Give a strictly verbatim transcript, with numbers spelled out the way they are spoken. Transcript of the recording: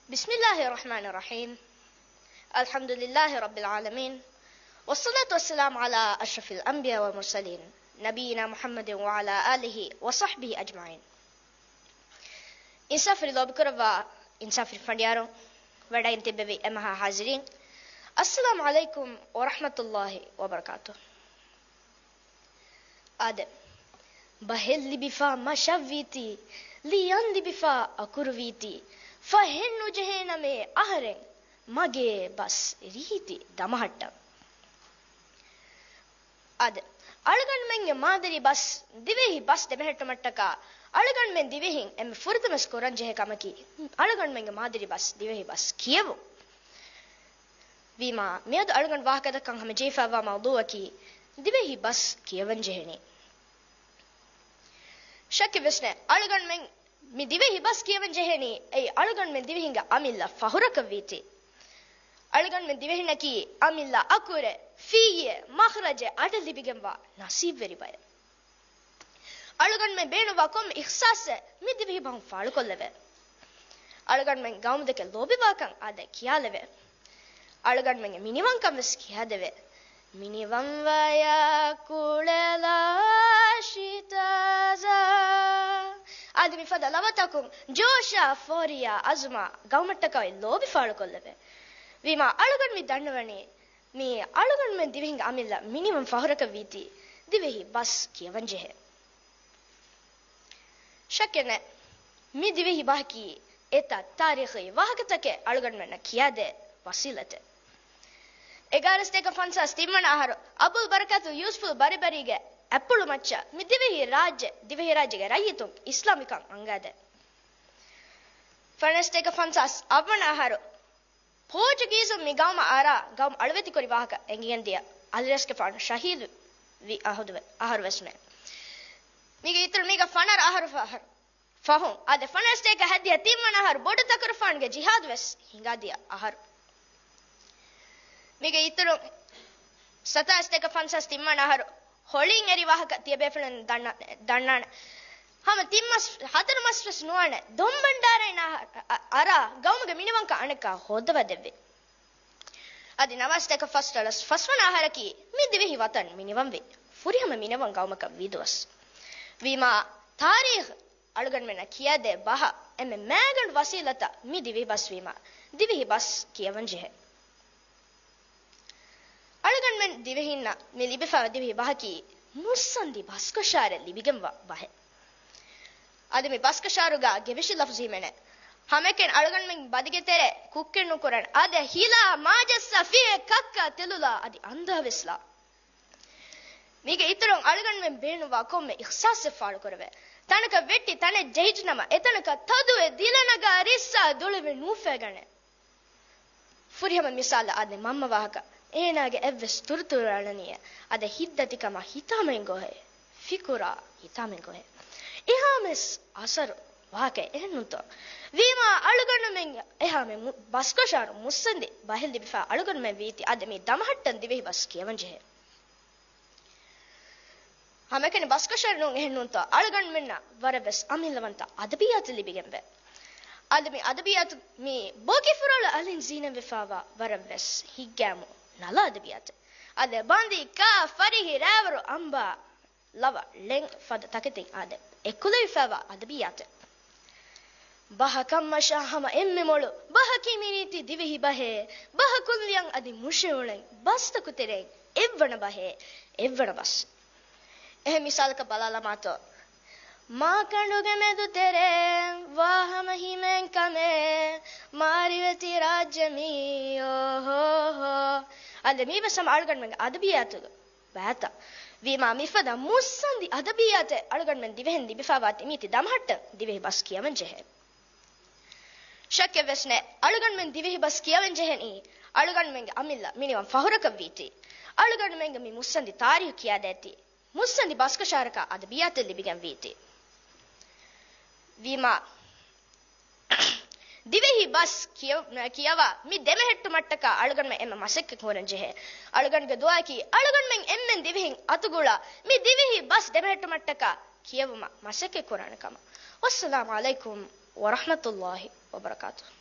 بسم الله الرحمن الرحيم. الحمد لله رب العالمين. والصلاة والسلام على أشرف الأنبياء والمرسلين، نبينا محمد وعلى آله وصحبه أجمعين. އިންސާފުވެރި ލޯބިކުރައްވާ އިންސާފުވެރި ފަނޑިޔާރުން، ވަޑައިން ތިއްބެވި އެމަހާ ޙާޟިރީން، އައްސަލާމު ޢަލައިކުމް ވަރަޙްމަތުﷲި ވަބަރަކާތުހު. އާދެ، ބަހެއް ލިބިފަ މަށަށްވީތީ، ލިޔަން ލިބިފަ އަކުރުވީތީ، ފަހެއް ނުޖެހޭނަމޭ އަހަރެން މަގޭ ބަސް ރީތި ދަމަހައްޓަން. އާދެ، އަޅުގަނޑުމެންގެ މާދަރީ ބަސް، ދިވެހި ބަސް ދެމެހެއްޓުމަށްޓަކާ އަޅުގަނޑުމެން ދިވެހިން އެންމެ ފުރަތަމަސް ކުރަންޖެހޭ ކަމަކީ، އަޅުގަނޑުމެންގެ މާދަރީ ބަސް، ދިވެހި ބަސް ކިޔެވުން. ވީމާ، މިއަދު އަޅުގަނޑު ވާހަކަދައްކަން ހަމަޖެހިފައިވާ މައުޟޫއަކީ، ދިވެހި ބަސް ކިޔަވަން ޖެހެނީ. ޝައްކެއްވެސް ނެތް، އަޅުގަނޑުމެން މި ދިވެހި ބަސް ކިޔަވަން ޖެހެނީ، އެއީ އަޅުގަނޑުމެން ދިވެހިންގެ އަމިއްލަ ފަހުރަކަށް ވީތީ. އަޅުގަނޑުމެން ދިވެހިންނަކީ އަމިއްލަ އަކުރެއް، ފީއެއް، މަޚްރަޖެއް އަޑަށް ލިބިގެންވާ ނަސީބުވެރި ބައެއް. އަޅުގަނޑުމެން ބޭނުންވާ ކޮންމެ އިޚްސާސެއް މި ދިވެހި ބަހުން ފާޅުކޮށްލެވޭ. އަޅުގަނޑުމެން ގައުމުދެކެ ލޯބިވާކަން އާދެ ކިޔާލެވޭ. އަޅުގަނޑުމެންގެ މިނިވަންކަން ވެސް ކިޔާދެވޭ. މިނިވަންވަޔާ ކުޅެލާށި ތާޒާ. އަދި މިފަދަ ލަވަތަކުން ޖޯޝާ ފޯރިޔާ އަޒުމާ ގައުމަށްޓަކައި ލޯބި ފާޅުކޮށްލެވޭ. ވީމާ އަޅުގަނޑު މި ދަންނަވަނީ، މި އަޅުގަނޑުމެން ދިވެހިންގެ އަމިއްލަ މިނިވަން ފަހުރަކަށް ވީތީ ދިވެހި ބަސް ކިޔަވަން ޖެހޭ. ޝައްކެއް ނެތް، މި ދިވެހި ބަހަކީ އެތައް ތާރީޚީ ވާހަކަތަކެއް އަޅުގަނޑުމެންނަށް ކިޔާދޭ ވަސީލަތެއް. އެގާރަސްތޭކަ ފަންސާސް ތިންވަނަ އަހަރު އަބުލް ބަރަކާތު ޔޫސްފުލް ބަރިބަރީގެ އަތްޕުޅު މައްޗަށް މި ދިވެހި ރާއްޖެ، ދިވެހިރާއްޖޭގެ ރައްޔިތުން އިސްލާމްވިކަން އަންގާދޭ. ފަނަރަސްތޭކަ ފަންސާސް އަށްވަނަ އަހަރު ޕޯޗުގީޒުން މި ގައުމަށް އަރާ، ގައުމު އަޅުވެތިކުރި ވާހަކަ އެނގިގެންދިޔަ އަލިރަސްގެފާނު ޝަހީދު ވި އަހަރު ވެ-، އަހަރު ވެސް ނެތް. މީގެ އިތުރު މީގަ ފަނަރަ އަހަރު ފަހަރު ފަހުން އާދެ، ފަނަރަސްތޭކަ ހައްދިހަ ތިންވަނަ އަހަރު ބޮޑު ތަކުރުފާނުގެ ޖިހާދު ވެސް ހިނގާދިޔަ އަހަރު. މީގެ އިތުރު ސަތާސްތޭކަ ފަންސާސް ތިންވަނަ އަހަރު ހޮޅިން އެރި ވާހަކަ ތިޔަބޭފުޅުން ދަންނަ-، ދަންނާނެ. ހަމަ ތިން މަސް، ހަތަރު މަސް ވެސް ނުވާނެ، ދޮންބަންޑާރައިން އަ-، އަރާ ގައުމުގެ މިނިވަންކަން އަނެއްކާ ހޯއްދަވާ ދެއްވި. އަދި ނަވާސްތޭކަ ފަސްދޮޅަސް ފަސްވަނަ އަހަރަކީ މި ދިވެހި ވަތަން މިނިވަންވި ފުރިހަމަ މިނިވަން ގައުމަކަށް ވީ ދުވަސް. ވީމާ، ތާރީޚް އަޅުގަނޑުމެންނަށް ކިޔާދޭ ބަހަށް އެންމެ މައިގަނޑު ވަސީލަތައް މި ދިވެހި ބަސް ވީމާ، ދިވެހި ބަސް ކިޔަވަން ޖެހޭ. އަޅުގަނޑުމެން ދިވެހިންނަށް މި ލިބިފައިވާ ދިވެހި ބަހަކީ މުއްސަނދި ބަސްކަށާރެއް ލިބިގެންވާ ބަހެއް. އަދި މި ބަސްކަށާރުގަ ގެވެށި ލަފުޒީމެނެ. ހަމައެކަނި އަޅުގަނޑުމެން ބަދިގެ ތެރެ ކުއްކެއް ނުކުރަން. އާދެ، ހިލާ މާޖައްސަ ފިހެ ކައްކާ ތެލުލާ އަދި އަންދާވެސްލާ. މީގެ އިތުރުން އަޅުގަނޑުމެން ބޭނުންވާ ކޮންމެ އިޚްސާސެއް ފާޅުކުރެވޭ. ތަނަކަށް ވެއްޓި ތަނެއް ޖެހިއްޖެނަމަ، އެތަނަކަށް ތަދުވެ ދިލަނަގާ ރިއްސާ ދުޅުވެ ނޫފޭގަނެ. ފުރިހަމަ މިސާލަށް އާދެ، މަންމަ ވާހަކަ. އޭނާގެ އެއްވެސް ތުރުތުރު އަޅަނީއޭ. އާދެ، ހިތްދަތިކަމާ ހިތާމައިން ގޮހޭ. ފިކުރާ ހިތާމައިން ގޮހޭ. އެހާމެސް އަސަރު ވާހަކައެއް އެހެންނޫންތޯ؟ ވީމާ އަޅުގަނޑުމެން އެހާމެ މު-، ބަސްކަށާރު މުއްސަނދި ބަހެއް ލިބިފަ އަޅުގަނޑުމެން ވީތީ އާދެ މި ދަމަހައްޓަން ދިވެހި ބަސް ކިޔަވަން ޖެހޭ. ހަމައެކަނި ބަސްކަށަރުން އެހެންނޫންތޯ؟ އަޅުގަނޑުމެންނަށް ވަރަށްވެސް އަމިއްލަވަންތަ އަދަބިއްޔާތެއް ލިބިގެންވޭ. އަދި މި އަދަބިއްޔާތު މި ބޯކިފުރޮޅު އަލިން ޒީނަތްވެފައިވާ ވަރަށްވެސް ހިތްގައިމު ނަލަ އަދަބިއްޔާތެއް. އަދި ބަނދީ ކާ ފަރިހި ރައިވަރު އަނބާ ލަވަ ޅެން ފަދަ ތަކެތިން އާދެ އެކުލެވިފައިވާ އަދަބިއްޔާތެއް. ބަހަކަށްމަށާ ހަމަ އެންމެ މޮޅު ބަހަކީ މިރީތި ދިވެހި ބަހޭ. ބަހަކުން ލިޔަން އަދި މުށެއުޅެން ބަސްތަކު ތެރެއިން އެއްވަނަ ބަހޭ، އެއްވަނަ ބަސް. އެހެން މިސާލަކަށް ބަލާލަމާތޯ. މާކަނޑުގެ މެދު ތެރޭން ވާ ހަމަ ހިމޭން ކަމޭ، މާރިވެތި ރާއްޖެ މީ އޯހޯހޯ. އަދި މީވެސް ހަމަ އަޅުގަނޑުމެންގެ އަދަބިއްޔާތުގެ ބައިތައް. ވީމާ މިފަދަ މުއްސަނދި އަދަބިއްޔާތެއް އަޅުގަނޑުމެން ދިވެހިން ލިބިފައިވާތީ މީތި ދަމަހައްޓަން ދިވެހި ބަސް ކިޔަވަން ޖެހޭ. ޝައްކެއް ވެސް ނެތް، އަޅުގަނޑުމެން ދިވެހި ބަސް ކިޔަވަން ޖެހެނީ އަޅުގަނޑުމެންގެ އަމިއްލަ މިނިވަން ފަހުރަކަށް ވީތީ. އަޅުގަނޑުމެންގެ މި މުއްސަނދި ތާރީހު ކިޔާދޭތީ. މުއްސަނދި ބަސްކަށާރަކާ އަދަބިއްޔާތެއް ލިބިގެން ވީތީ. ވީމާ ދިވެހި ބަސް ކިޔަ-، ކިޔަވާ މި ދެމެހެއްޓުމަށްޓަކާ އަޅުގަނޑުމެން އެންމެ މަސައްކަތް ކުރަން ޖެހޭ. އަޅުގަނޑުގެ ދުޢާއަކީ އަޅުގަނޑުމެން އެންމެން ދިވެހިން އަތުގުޅާ މި ދިވެހި ބަސް ދެމެހެއްޓުމަށްޓަކާ ކިޔެވުމަށް މަސައްކަތް ކުރާނެ ކަމަށް. ވައްސަލާމު ޢަލައިކުމް ވަރަޙްމަތުﷲި ވަބަރަކާތުހު.